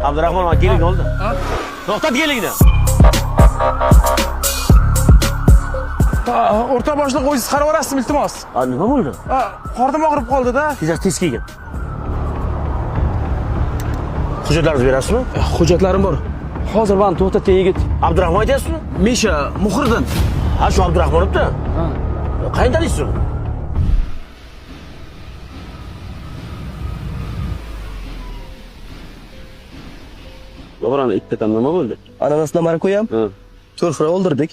Abdurahmonov, keling oldi. To'xtat kelingni. O'rtoq boshliq, o'zingiz qarab yuborasizmi, iltimos? A, nima bo'ldi? Qornim og'rib qoldi-da. Tez tez kelgin. Hujjatlaringizni berasizmi? Hujjatlarim bor. Hozir mani to'xtatgan yigit Abdurahmon aytyapsizmi? Misha Muhriddin. Ha, shu Abdurahmonovda. Qayerdan taniysiz uni? To'g'ri, ikkadan nima bo'ldi? Ananasdan marakuya ham Ha. 4 xil o'ldirdik.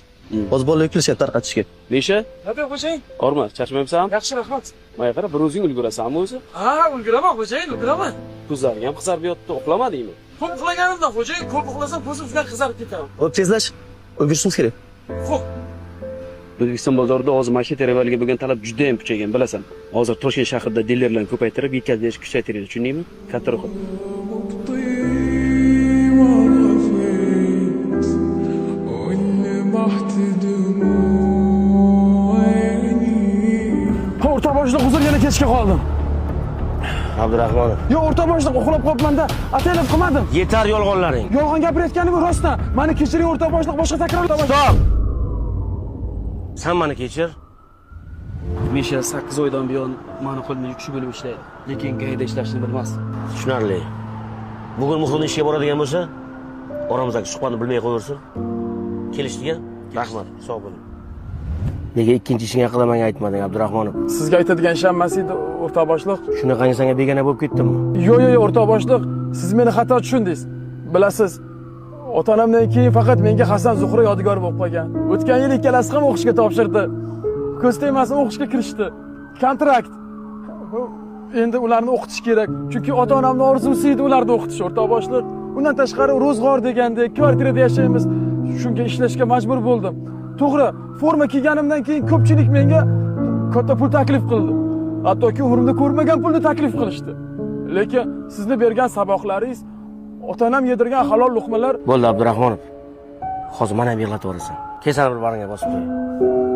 Hozir bolalar kelishyapti tarqatishga. Misha, Nima xo'jayin? horma, charchamayapsan? Yaxshi, rahmat. Manga qara, bir o'zing ulgurasanmi o'zi? Ha, ulguraman xo'jayin, ulguraman. Ko'zlaring ham qizarib yotdi, uxlamadingmi? Ko'p uxlaganimdan xo'jayin, ko'p uxlasam ko'zim juda qizarib ketadi. Xo'p, tezlash. Ulgurishimiz kerak. Xo'p. O'zbekiston bozorida hozir mashina teravaliga bo'lgan talab juda ham kuchaygan, bilasan. Hozir Toshkent shahrida dilerlarni ko'paytirib, yetkazib berishni kuchaytiradi, tushundingmi? Kattaroq qil. وغفيت ونبحت دموع عيني O'rtoq boshliq, uzr, yana kechga qoldim. Abdurahmonov. Yo'q, o'rtoq boshliq, uxlab qolibman-da. Ataylab qilmadim. Yetar yolg'onlaring. Yolg'on gapirayotganim rostdan. Mani kechiring o'rtoq boshliq, boshqa takrorlamayman. Stop! Sen meni kechir. Misha 8 oydan buyon mani qo'limda yukchi bo'lib ishlaydi, lekin gayda ishlashni bilmas. Tushunarli. Bugun Muhriddin ishga boradigan bo'lsa, oramizdagi suhbatni bilmay qo'yaversin. Kelishdik-a? Rahmat, sog' bo'ling. Nega ikkinchi ishing haqida menga aytmading, Abdurahmonov? Sizga aytadigan ishim emas edi, o'rtoq boshliq. Shunaqangi senga begona bo'lib ketdimmi? Yo'q, yo'q, yo'q, o'rtoq boshliq, siz meni xato tushundingiz. Bilasiz, ota-onamdan keyin faqat menga Hasan Zuhra yodgor bo'lib qolgan. O'tgan yil ikkalasi ham o'qishga topshirdi. Ko'z tegmasin o'qishga kirishdi. Kontrakt. Endi ularni o'qitish kerak. Chunki ota-onamning orzusi edi ularni o'qitish, o'rtoq boshliq. Undan tashqari ro'zg'or degandek kvartirada yashaymiz. Shunga ishlashga majbur bo'ldim. To'g'ri, forma kiyganimdan keyin ko'pchilik menga katta pul taklif qildi. Hattoki umrimda ko'rmagan pulni taklif qilishdi. Lekin sizni bergan saboqlaringiz, ota-onam yedirgan halol luqmalar Bo'ldi, Abdurahmonov. Hozir mana ham yig'latib yuborasan. Kel, sani bir bag'ringga bosib qo'y.